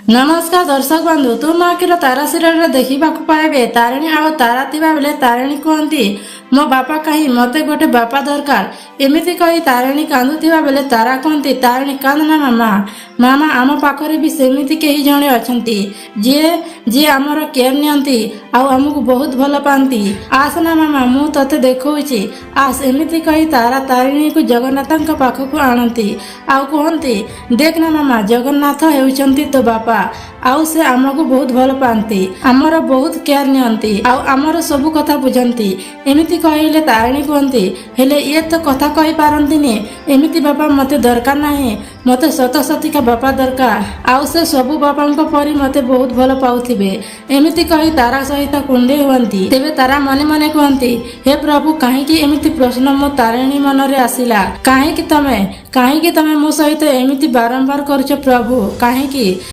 ନମସ୍କାର ଦର୍ଶକ ବନ୍ଧୁ, ତୁ ମୋ ଆଖିର ତାରା ସିରିଏଲରେ ଦେଖିବାକୁ ପାଇବେ, ତାରିଣୀ ଆଉ ତାରା ଥିବା ବେଳେ ତାରିଣୀ କୁହନ୍ତି, "ମୋ ବାପା କାହିଁ? ମତେ ଗୋଟେ ବାପା ଦରକାର।" ଏମିତି କହି ତାରିଣୀ କାନ୍ଦୁଥିବା ବେଳେ ତାରା କୁହନ୍ତି, "ତାରିଣୀ, କାନ୍ଦ ନା ମାମା। ମାମା, ଆମ ପାଖରେ ବି ସେମିତି କେହି ଜଣେ ଅଛନ୍ତି, ଯିଏ ଯିଏ ଆମର କେୟାର ନିଅନ୍ତି ଆଉ ଆମକୁ ବହୁତ ଭଲ ପାଆନ୍ତି। ଆସ ନା ମାମା, ମୁଁ ତତେ ଦେଖଉଛି, ଆସ।" ଏମିତି କହି ତାରା ତାରିଣୀକୁ ଜଗନ୍ନାଥଙ୍କ ପାଖକୁ ଆଣନ୍ତି ଆଉ କୁହନ୍ତି, "ଦେଖ ନା ମାମା, ଜଗନ୍ନାଥ ହେଉଛନ୍ତି ତୋ ବାପା ଆଉ ସେ ଆମକୁ ବହୁତ ଭଲ ପାଆନ୍ତି, ଆମର ବହୁତ କେୟାର ନିଅନ୍ତି ଆଉ ଆମର ସବୁ କଥା ବୁଝନ୍ତି।" ଏମିତି କହିଲେ ତାରିଣୀ କୁହନ୍ତି, "ହେଲେ ଇଏ ତ କଥା କହିପାରନ୍ତିନି। ଏମିତି ବାପା ମତେ ଦରକାର ନାହିଁ। ମତେ ସତ ସତିକା ବାପା ଦରକାର ଆଉ ସେ ସବୁ ବାପାଙ୍କ ପରି ମତେ ବହୁତ ଭଲ ପାଉଥିବେ।" ଏମିତି କହି ତାରା ସହିତ କୁଣ୍ଢେଇ ହୁଅନ୍ତି। ତେବେ ତାରା ମନେ ମନେ କୁହନ୍ତି, "ହେ ପ୍ରଭୁ, କାହିଁକି ଏମିତି ପ୍ରଶ୍ନ ମୋ ତାରିଣୀ ମନରେ ଆସିଲା? କାହିଁକି ତମେ ମୋ ସହିତ ଏମିତି ବାରମ୍ବାର କରୁଛ ପ୍ରଭୁ, କାହିଁକି?"